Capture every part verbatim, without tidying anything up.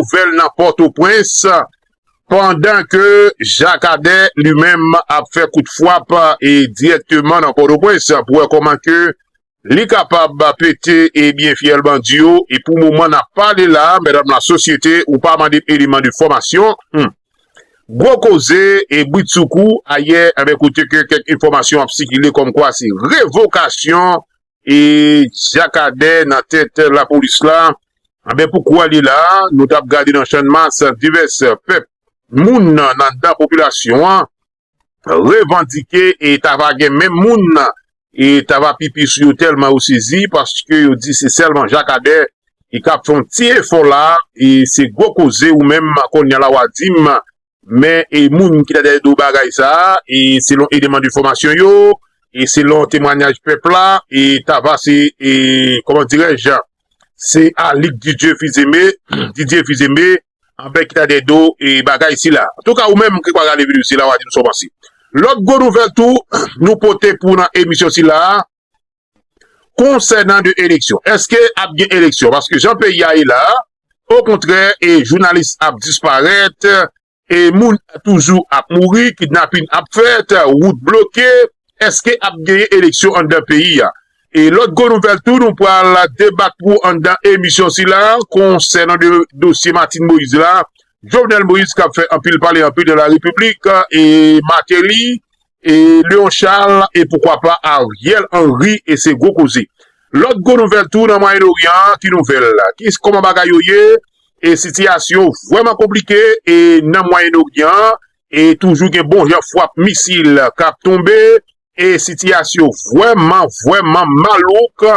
nouvèl nan Pòtoprens, pandan ke Jakadè li menm ap fè kout frap e dirèkteman nan Pòtoprens pou wè kòman ke li kapab pete ebyen fyèl bandi yo. E pou moman n ap pale la, medam lasosyete, ou pa mande m eleman de fòmasyon. Hmm. Gwo koze e britsoukou ayè, enben kote ke kèk enfòmasyon ap sikile kòmkwa se revokasyon e Jakadè nan tèt lapolis la. Enben poukwa li la, nou t ap gade nan Channmas divès pèp, moun nan anndan popilasyon an revandike e ta va gen menm moun e ta va pipi sou yo tèlman yo sezi paske yo di se sèlman Jakadè ki k ap fè yon ti efò la. E se gwo koze ou menm kounye a la w a di m men e moun ki ta dèyè do bagay sa a e selon eleman de fòmasyon yo e selon temwanyaj pèp la e ta va se e kòman dirèj se Alik Didier Fils-Aimé Didier Fils-Aimé anben ki ta dèyè do e bagay sila. Antouka ou menm ki pral gade videyo sila w a di m sa w panse. Lòt gwo nouvèl tou nou pote pou w nan emisyon sila a konsènan de eleksyon. Èske ap gen eleksyon? Paske jan peyi a ye la, okontrè, e jounalis ap disparèt, e moun toujou ap mouri, kidnapin ap fèt, wout bloke. Èske ap genyen eleksyon anndan peyi a? E lòt gwo nouvèl tou, nou pral debat pou anndan emisyon sila konsènan de dosye Martine Moïse la. Jovenel Moïse k ap fè anpil pale anpil nan la repiblik, e Martelly, e Léon Charles, e poukwa pa Ariel Henry, e se gwo koze. Lòt gwo nouvèl tou nan Mwayen Oryan an, ki nouvèl? Ki, kòman bagay yo ye? E sitiyasyon vrèman konplike e nan Mwayen Oryan an, e toujou gen bon jan frap misil k ap tonbe, e sitiyasyon vrèman, vrèman malouk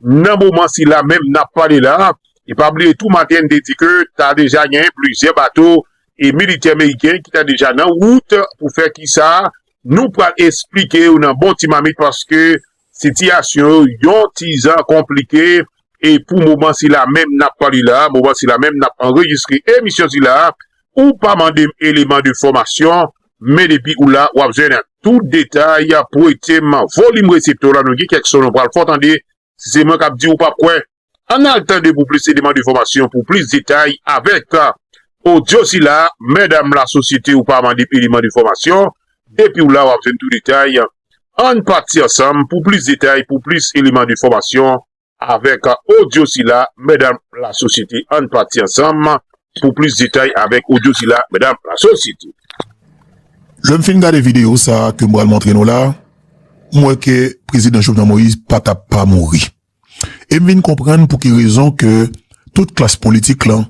nan moman sila menm n ap pale la. E pa bliye tou, maten n te di ke ta deja gen plizyè bato e militè meriken ki ta deja nan wout pou fè kisa nou pral esplike yo nan bon ti mamit paske sitiyasyon yo yon ti jan konplike. E pou moman sila menm n ap pale la, moman sila menm n ap anrejistre emisyon sila, ou pa mande m eleman de fòmasyon, men depi ou la, w ap jwenn tout detay. Prete m volim reseptè w la, nou gen kèk son nou pral fè w tande. Si se mwen k ap di, ou p ap kwè. Ann al tande pou plis eleman de fòmasyon, pou plis detay avèk odyo sila, medam lasosyete, ou pa mande m eleman de fòmasyon, depi w la, w ap jwenn tout detay. Ann pati ansanm pou plis detay, pou plis eleman de fòmasyon avèk odyo sila, medam lasosyete. Ann pati ansanm pou plis detay avèk odyo sila, medam lasosyete. Lè m fin gade videyo sa a ke m pral montre nou la, m wè ke prezidan Jovenel Moïse pa t ap pa mouri. E m vin konprann pou ki rezon ke tout klas politik lan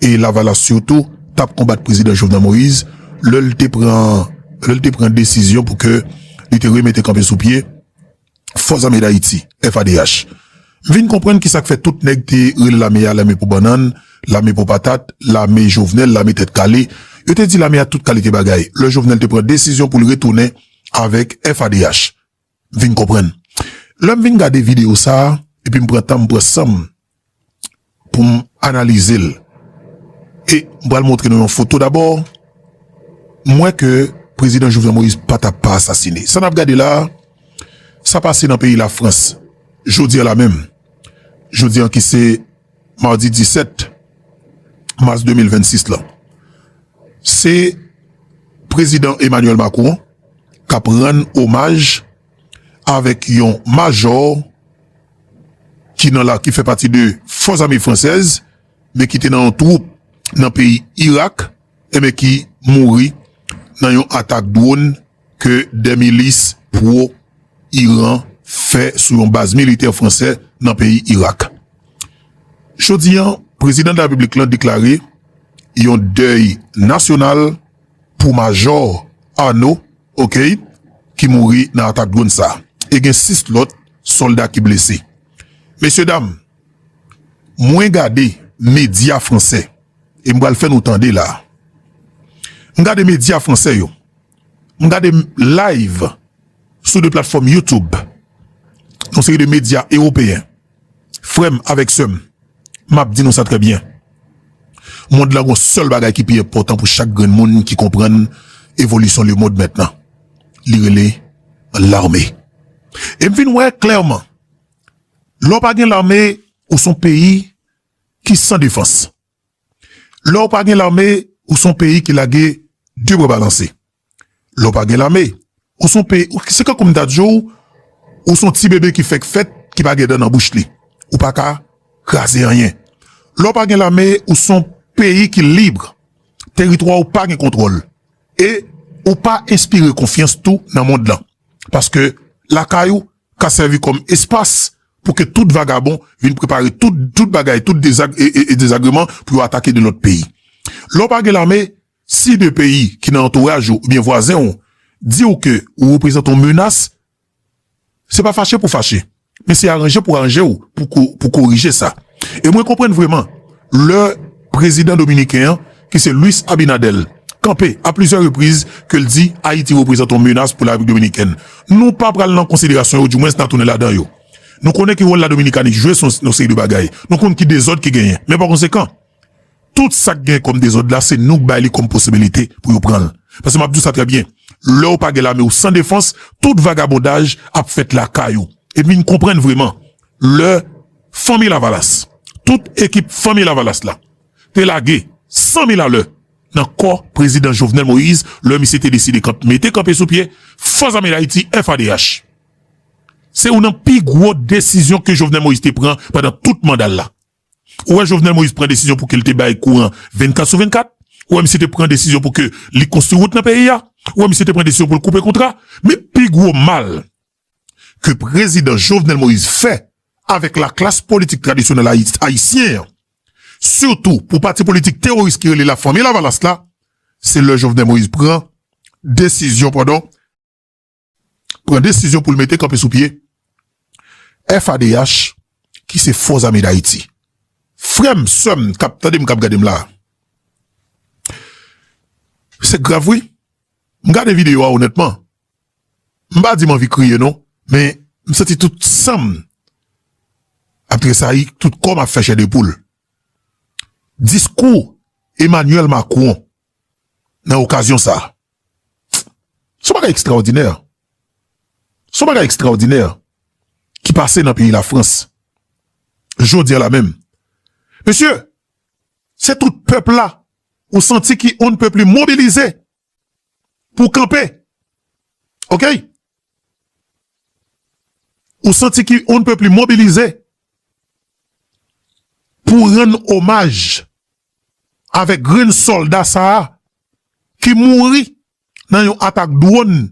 e Lavalas sitou t ap konbat prezidan Jovenel Moïse lè l te pran, lè l te pran desizyon pou ke li te remete kanpe sou pye Fòs Ame Dayiti, F A D H. M vin konprann kisa k fè tout nèg te rele lame a lame pou bannann, lame pou patat, lame Jovenel, lame tèt kale. Yo te di lame a tout kalite bagay. Lè Jovenel te pran desizyon pou l retounen avèk F A D H. M vin konprann. Lè m vin gade videyo sa a, epi m pran tan m pran san m pou m analize l. E m pral montre nou yon foto dabò. M wè ke prezidan Jovenel Moïse pa t ap pa asasine. Sa n ap gade la a, sa pase nan peyi Lafrans. Jodi a la menm. Jodi a ki se madi disèt mas de mil vennsis lan. Se prezidan Emmanuel Macron k ap rann omaj avèk yon majò ki nan la, ki fè pati de fòs ame fransèz, men ki te nan yon twoup nan peyi Irak, enben ki mouri nan yon atak dwòn ke de milis pwo Iran fè sou yon baz militè fransè nan peyi Irak. Jodi a, prezidan de la repiblik lan deklare yon dèy nasyonal pou majò Arnaud, ok, ki mouri nan atak dwòn sa. E gen sis lòt sòlda ki blese. Mesye dam, mwen gade medya fransè, e m pral fè nou tande la. M gade medya fransè yo. M gade live sou de platfòm YouTube, yon seri de medya ewopeyen. Frè m avèk sè m, m ap di nou sa trè byen. Mond lan gon sèl bagay ki pi enpòtan pou chak grenn moun ki konprann evolisyon lemond mentnan. Li rele lame. E m vin wè klèman, lè w pa gen lame, ou s on peyi ki san defans. Lè w pa gen lame, ou se yon peyi ki lage de bra balanse. Lè w pa gen lame, ou se yon peyi, ou, se kankou m ta di w, ou se yon ti bebe ki fèk fèt, ki pa gen dan nan bouch li. Ou pa ka kraze anyen. Lè w pa gen lame, ou se yon peyi ki lib. Teritwa w pa gen kontwòl. E ou pa enspire konfyans tou nan mond lan. Paske lakay ou ka sèvi kòm espas pou ke tout vagabon vin prepare tout, tout bagay, tout dezag-, e, e, e dezagreman pou yo atake de lòt peyi. Lè w pa gen lame, si de peyi ki nan antouraj ou oubyen vwazen w di w ke ou reprezante yon menas, se pa fache pou fache, men se aranje pou aranje w pou ko-, pou korije sa. E mwen konprann vrèman lè prezidan dominiken an, ki se Luis Abinader, kanpe a plizyè repriz ke l di Ayiti reprezante yon menas pou Larepiblik Dominikèn. Nou pa pral nan konsiderasyon yo, dimwens n a tounen ladan yo. Nou konnen ki wòl Ladominikanit jwe sou yon seri de bagay. Nou konn ki dezòd ki genyen. Men pa konsekan, tout sa k gen kòm dezòd la, se nou k bay li kòm posibilite pou yo pran l. Paske m ap di w sa trè byen. Lè w pa gen lame, ou san defans, tout vagabondaj ap fèt lakay ou. Epi n konprann vrèman, lè Fanmi Lavalas, tout ekip Fanmi Lavalas la, te lage san mil alè nan kò prezidan Jovenel Moïse, lè misye te deside kanp-, mete kanpe sou pye Fòs Ame Dayiti, F A D H. Se youn nan pi gwo desizyon ke Jovenel Moïse te pran pandan tout manda l la. Ou wè Jovenel Moïse pran desizyon pou ke l te bay kouran vennkat sou vennkat. Ou wè misye te pran desizyon pou ke li konstwi wout nan peyi a. Ou wè misye te pran desizyon pou l koupe kontra. Men pi gwo mal ke prezidan Jovenel Moïse fè avèk laklas politik tradisyonèl ayis-, ayisyen an, sitou pou pati politik teworis ki rele Lafanmi Lavalas la, se lè Jovenel Moïse pran desizyon, padon, pran desizyon pou l mete kanpe sou pye F A D H, ki se Fòs Ame Dayiti. Frè m, sè m, k ap tande m, k ap gade m la, se grav, wi. M gade videyo a, onètman. M pa di m anvi kriye, non, men m santi tout san m ap tresayi, tout kò m ap fè chè de poul. Diskou Emmanuel Macron nan okazyon sa a. Se yon bagay ekstraòdinè. Se yon bagay ekstraòdinè ki pase nan peyi Lafrans. Jodi a la menm. Mesye, se tout pèp la, ou santi ki on ne peut plus mobilize pou kanpe. Oke? Ou santi ki on ne peut plus mobilize pou rann omaj avèk grenn sòlda sa a ki mouri nan yon atak dwòn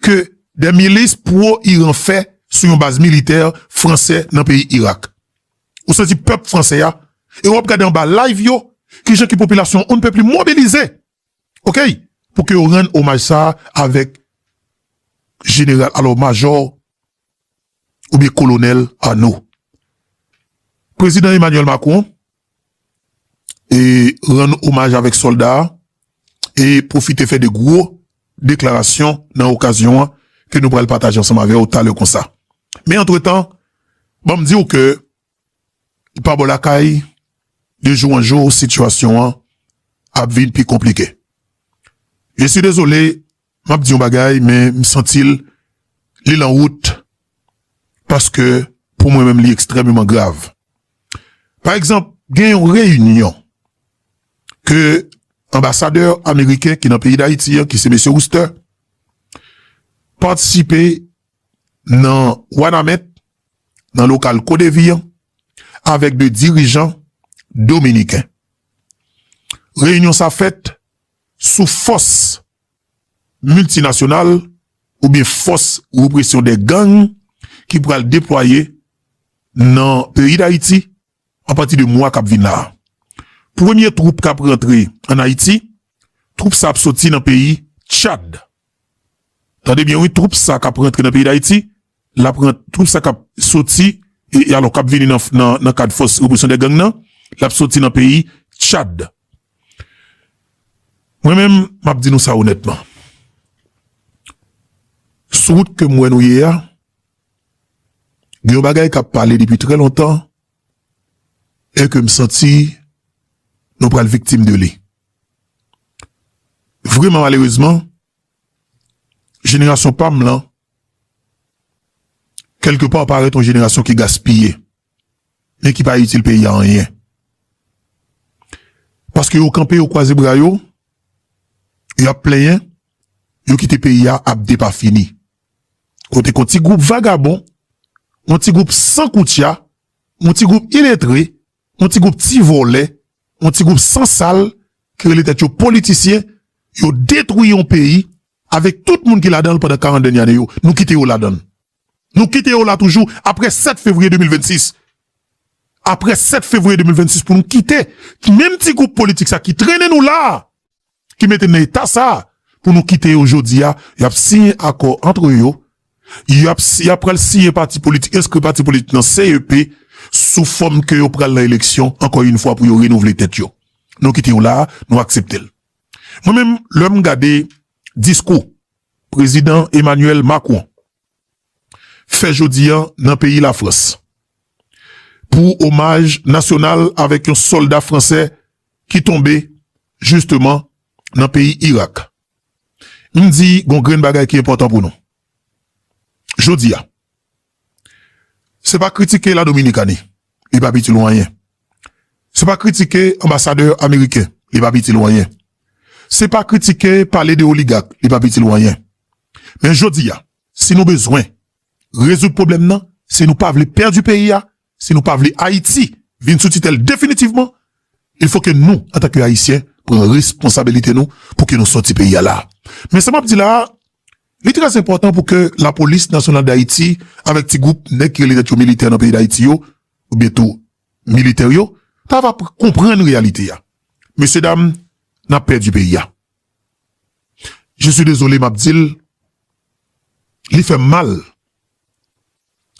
ke de milis pwo-Iran fè sou yon baz militè fransè nan peyi Irak. Ou santi pèp fransè a, e w ap gade anba live yo, kijan ki popilasyon on ne peut plus mobilize, oke, pou ke yo rann omaj sa a avèk jeneral, alò, majò oubyen kolonèl Arnaud. Prezidan Emmanuel Macron e rann omaj avèk sòlda a e pwofite fè de gwo deklarasyon nan okazyon an ke nou pral pataje ansanm avè w talè konsa. Men antretan, ban m di w ke pa bò lakay, de jou an jou, sitiyasyon an ap vin pi konplike. Je suis désolé, m ap di yon bagay, men m santi l, li lan wout, paske pou mwen menm, li ekstrèmeman grav. Pa egzanp, gen yon reyinyon ke anbasadè ameriken ki nan peyi Dayiti an, ki se mesye Wooster, patisipe nan Wanament, nan lokal Codevi an, avèk de dirijan dominiken. Reyinyon sa fèt sou fòs miltinasyonal oubyen fòs represyon de gang ki pral deplwaye nan peyi Dayiti apati de mwa k ap vin la a. Premye twoup k ap rantre ann Ayiti, twoup sa ap soti nan peyi Tchad. Tande byen wi, twoup sa k ap rantre nan peyi Dayiti, l ap ran-, twoup sa k ap soti, e, e alò k ap vini nan, nan, nan kad fòs represyon de gang nan, l ap soti nan peyi Tchad. Mwen menm, m ap di nou sa onètman. Sou wout ke m wè nou ye a, gen yon bagay k ap pale depi trè lontan e ke m santi nou pral viktim de li. Vrèman, malerezman, jenerasyon pa m lan, kèlkepa, parèt yon jenerasyon ki gaspiye, men ki pa itil peyi a anyen. Paske yo kanpe, yo kwaze bra yo, y ap plenyen, yo kite peyi a ap depafini. Kote k on ti gwoup vagabon, on ti gwoup san koutcha, on ti gwoup iletre, on ti gwoup ti vòlè, on ti gwoup sansal, ki rele tèt yo politisyen, yo detwi yon peyi, avèk tout moun ki ladan l pandan karant dènye ane yo, nou kite yo ladan l. Nou kite yo la toujou apre sèt fevriye de mil vennsis. Apre sèt fevriye de mil vennsis pou nou kite menm ti gwoup politik sa ki trennen nou la, ki mete n nan eta sa, pou nou kite yo jodi a, y ap siyen akò antre yo, y ap, y ap pral siyen pati politik, enskri pati politik nan C E P, sou fòm ke yo pral nan eleksyon, ankò yon fwa pou yo renouvle tèt yo. Nou kite yo la, nou aksepte l. Mwen menm, lè m gade diskou prezidan Emmanuel Macron fè jodi a nan peyi Lafrans pou omaj nasyonal avèk yon sòlda fransè ki tonbe jisteman nan peyi Irak. M di gon grenn bagay ki enpòtan pou nou. Jodi a, se pa kritike la Dominikani, li p ap itil w anyen. Se pa kritike anbasadè ameriken, li p ap itil w anyen. Se pa kritike pale de oligak, li p ap itil w anyen. Men jodi a, si nou bezwen rezoud pwoblèm nan, si nou pa vle pèdi peyi a, si nou pa vle Ayiti vin sou titèl definitivman, il faut que nou, antanke Ayisyen, pran responsabilite nou pou ke nou sòti peyi a la. Men sa m ap di la a, li trè enpòtan pou ke Lapolis Nasyonal d Ayiti, avèk ti gwoup nèg ki rele tèt yo militè nan peyi Dayiti yo, oubyen tou militè yo, ta va pr-, konprann reyalite a. Mesye dam, n ap pèdi peyi a. Je suis désolé, m ap di l, li fè m mal.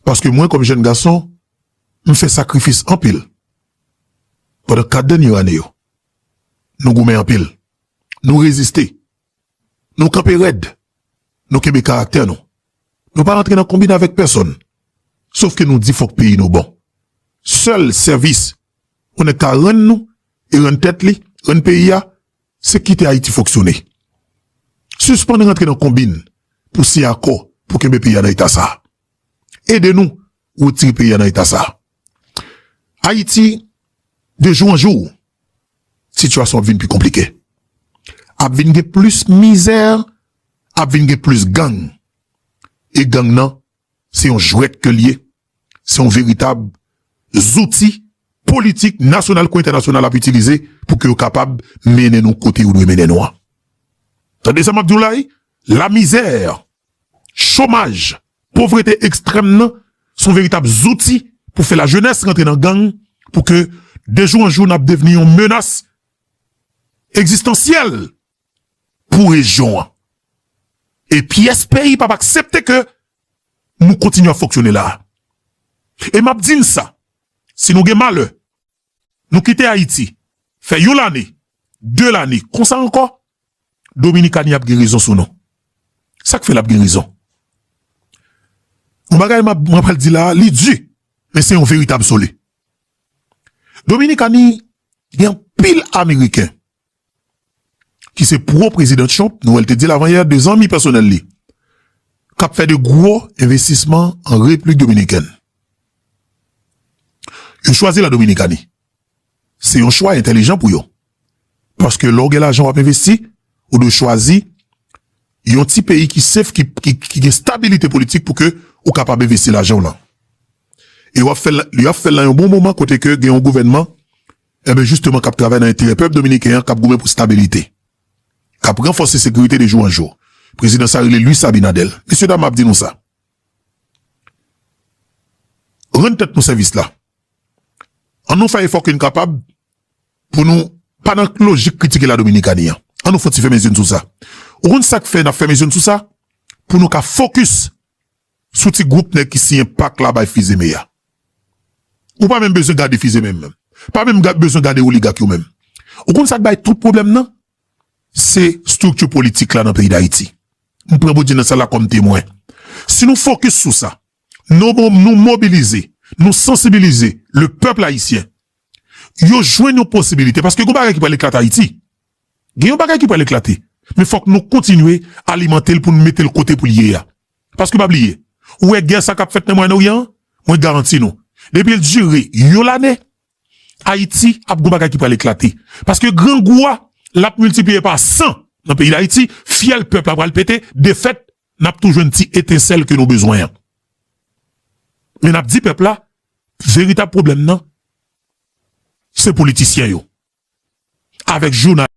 Paske mwen, kòm jèn gason, m fè sakrifis anpil. Pandan kat dènye ane yo, nou goumen anpil. Nou reziste. Nou kanpe rèd. Nou kenbe karaktè nou. Nou pa rantre nan konbine avèk pèsonn. Sof ke nou di fòk peyi nou bon. Sèl sèvis yon nèg ka rann nou e rann tèt li, rann peyi a, se kite Ayiti fonksyone. Sispann rantre nan konbin pou siyen akò pou kenbe peyi a nan eta sa a. Ede nou retire peyi a nan eta sa a. Ayiti, de jou an jou, sitiyasyon ap vin pi konplike. Ap vin gen plis mizè, ap vin gen plis gang. E gang nan, se yon jwèt ke l ye. Se yon veritab zouti politik nasyonal kou entènasyonal ap itilize pou ke yo kapab mennen nou kote yo dwe mennen nou an. Tande sa m ap di w la, wi? Lamizè, chomaj, povrete ekstrèm nan, se yon veritab zouti pou fè lajenès rantre nan gang, pou ke de jou an jou n ap devni yon menas egzistansyèl pou rejyon an. E pyès peyi p ap aksepte ke nou kontinye ap fonksyone la a. E m ap di n sa, si nou gen malè, nou kite Ayiti, fè yon lane, de lane, konsa ankò, Dominikani ap gen rezon sou nou. Sa k fè l ap gen rezon? Yon bagay m ap, mwen pral di la a, li di, men se yon veritab sole. Dominikani gen anpil Ameriken ki se pwo Prezidan Trump, nou wè l te di l avanyè, de zanmi pèsonèl li, k ap fè de gwo envestisman an Repiblik Dominikèn. Yo chwazi la Dominikani. Se yon chwa entèlijan pou yo. Paske lè w gen lajan w ap envesti, ou dwe chwazi yon ti peyi ki sef, ki, ki, ki gen stabilite politik pou ke ou kapab envesti lajan w lan. E w ap fè l, y ap fè l nan yon bon moman kote ke gen yon gouvènman, enben, jisteman, k ap travay nan enterè pèp dominiken an, k ap goumen pou stabilite, k ap ranfòse sekirite de jou an jou. Prezidan sa rele Luis Abinader. Mesye dam, m ap di nou sa. Rann tèt nou sèvis la. Ann nou fè efò ke n kapab pou nou pa nan lojik kritike la Dominikani an. Ann nou fè ti fèmen zye n sou sa. Ou konn sa k fè n ap fèmen zye n sou sa? Pou nou ka fokis sou ti gwoup nèg ki siyen pak la bay Fils-Aimé a. Ou pa menm bezwen gade Fils-Aimé menm. Pa menm ga-, bezwen gade oligak yo menm. Ou konn sa k bay tout pwoblèm nan? Se estrikti politik la nan peyi Dayiti. M pran Bondye nan sa la kòm temwen. Si nou fokis sou sa, nou, nou mobilize, nou sansibilize le pèp ayisyen, yo jwenn yon posibilite, paske gon bagay ki pral eklate Ayiti. Gen yon bagay ki pral eklate. Men fòk nou kontinye alimante l pou n mete l kote pou l ye a. Paske pa bliye, ou wè gè sa k ap fèt nan Mwayen Oryan an, mwen garanti nou, depi l dire yon lane, Ayiti ap gon bagay ki pral eklate. Paske grangou a, l ap miltipliye pa san nan peyi Dayiti, fyèl pèp la pral pete, defèt, n ap tou jwenn ti etensèl ke nou bezwen an. Men n ap di pèp la, veritab pwoblèm nan, se politisyen yo. Avèk jounal